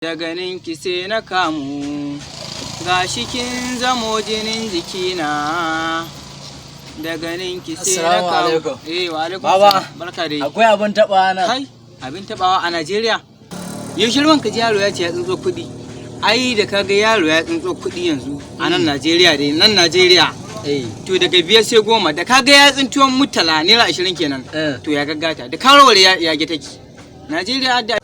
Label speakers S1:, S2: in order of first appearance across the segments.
S1: Da ganin ki sai na kamu, gashi kin zamo jinin jikina. Da ganin ki sai na
S2: Assalamu
S1: kamu.
S2: alaikum.
S1: Eh, wa alaikum
S2: Baba.
S1: salam. Barka dai.
S2: Akwai abin taɓa nan.
S1: Kai, abin tabawa a Najeriya. Yaushe ruwan ka ji yaro ya ce ya tsuntso kuɗi? Ai da kaga yaro ya tsuntso kuɗi yanzu a nan Najeriya dai, nan Najeriya.
S2: Eh.
S1: To daga 5 sai 10, da kaga ya tsintuwan mutala ₦20 kenan.
S2: Eh.
S1: To ya gaggata da karowar ya ya take. Najeriya da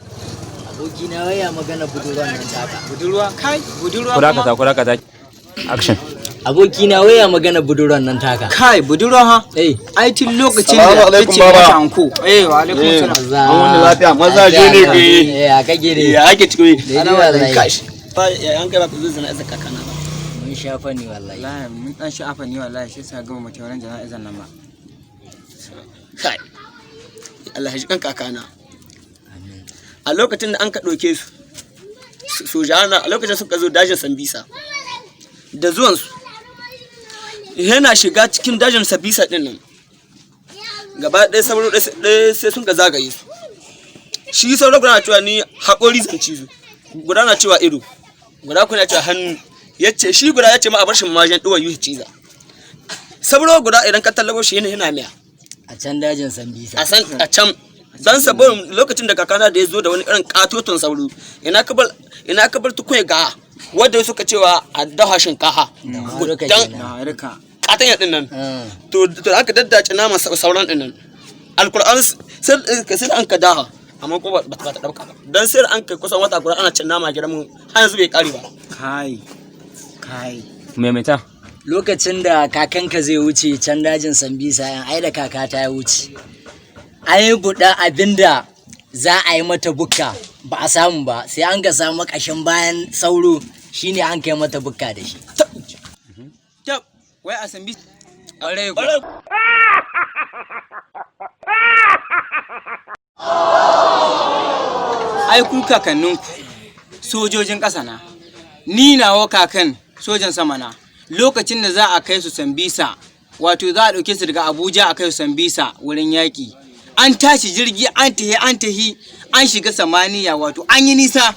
S2: Abokina, waya magana budurwan nan taka.
S1: Budurwa, kai, budurwa
S3: Ku dakata,
S1: kuma.
S3: ku dakata. Action.
S2: Abokina, waya magana budurwan nan taka.
S1: Kai, budurwa ha?
S2: Eh.
S1: Ai tun lokacin
S4: Salamu
S1: da
S4: alaikum,
S1: tace
S4: baba.
S1: mata anko. Eh, wa alaikum
S4: Eh.
S1: salam.
S2: Maza.
S4: An wani lafiya, maza je ne
S2: Lafiya
S4: ke yi.
S2: lau. Eh, a kake dai.
S4: Ya ake ciki?
S2: Daidai wallahi.
S4: Kash. Ba ya an kai ba ku zo zina izaka kana ba.
S2: Mun shafa ni wallahi.
S1: Wallahi mun dan sha'afa ni wallahi, shi sa gama mace wannan jana'izan nan ba.
S4: Kai. Allah ya ji kan kakana. A lokacin da an ka ɗauke su, sojana a lokacin suka zo dajin Sambisa. Da zuwan su yana shiga cikin dajin Sambisa din nan. Gaba ɗaya sauro ɗaya sai sun ka zagaye su. Shi sauro guda na cewa ni haƙori zan cizo. Guda na cewa ido. Guda kuna cewa hannu. Yace shi guda yace ma a bar shi majan ɗuwa yuhi ciza. Sauro guda idan ka tallabo shi yana miya.
S2: A can dajin Sambisa.
S4: A san a can dan sabon lokacin da kakana da ya zo da wani irin katoton sauro, ina ka bar tukunya ga wanda suka cewa a dafa shinkafa
S2: Duka
S4: dan
S2: kenan.
S1: Na rika.
S4: katanya din nan. To aka daddace naman sauran din nan, alquran sai an ka daha, amma ko ba ta dauka ba, dan sai an kai kusan wata guda ana cin nama gidan mu, har yanzu bai kare ba.
S1: Kai. Kai.
S3: Maimaita.
S2: Lokacin da kakanka zai wuce can dajin Sambisa, yan ai da kakata ya wuce. An yi buɗa abinda za a yi mata bukka ba a samu ba, sai an ga samu ƙashin bayan sauro, shine an kai mata bukka da shi.
S1: Tab, wai a Sambisa. Ƙwarai kuwa. Ai ku kakanninku sojojin ƙasa na. Ni nawa kakan sojan sama na. Lokacin da za a kai su Sambisa, wato za a ɗauke su daga Abuja a kai su Sambisa wurin yaƙi. An tashi jirgi an tahi an tahi an shiga samaniya, wato an yi nisa.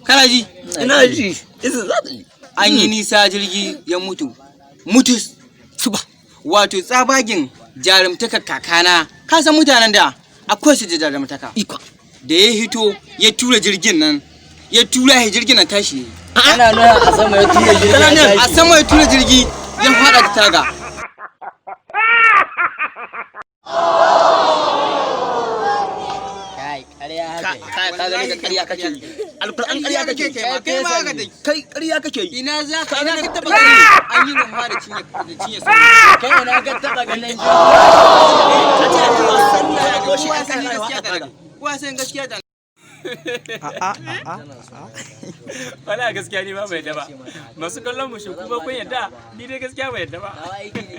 S1: Kana ji?
S4: Ina ji, isa za ta yi.
S1: An yi nisa jirgi ya mutu. Mutus.
S4: Suba.
S1: Wato tsabagin jarumtaka kakana, ka san mutanen da akwai su da jarumtaka.
S4: Iko.
S1: Da ya hito ya tura jirgin nan, ya tura shi jirgin nan tashi yayi.
S2: Kana nuna a sama ya tura jirgin
S4: Kana
S2: ya
S4: nuna
S1: A
S2: tashi.
S1: sama ya tura jirgi ya fada ta taga.
S2: Kai, ƙarya
S4: Ka
S2: haka.
S4: ka ka gani, ka ƙarya kake yi, alquran ƙarya kake yi.
S1: Kai ma haka take.
S4: Kai, ƙarya kake yi.
S1: Ina za ka, ina ka taba gani an yi rumfa da cinye da cinye sauro?
S2: Kai, ina ka taɓa ganin jirgin?
S1: Kowa san gaskiya da kowa san gaskiya da
S3: Wala gaskiya ni ba bai yadda ba. Masu kallon mu, shi kuma kun yadda? Ni dai gaskiya bai yadda ba.
S2: Nawa aiki nake.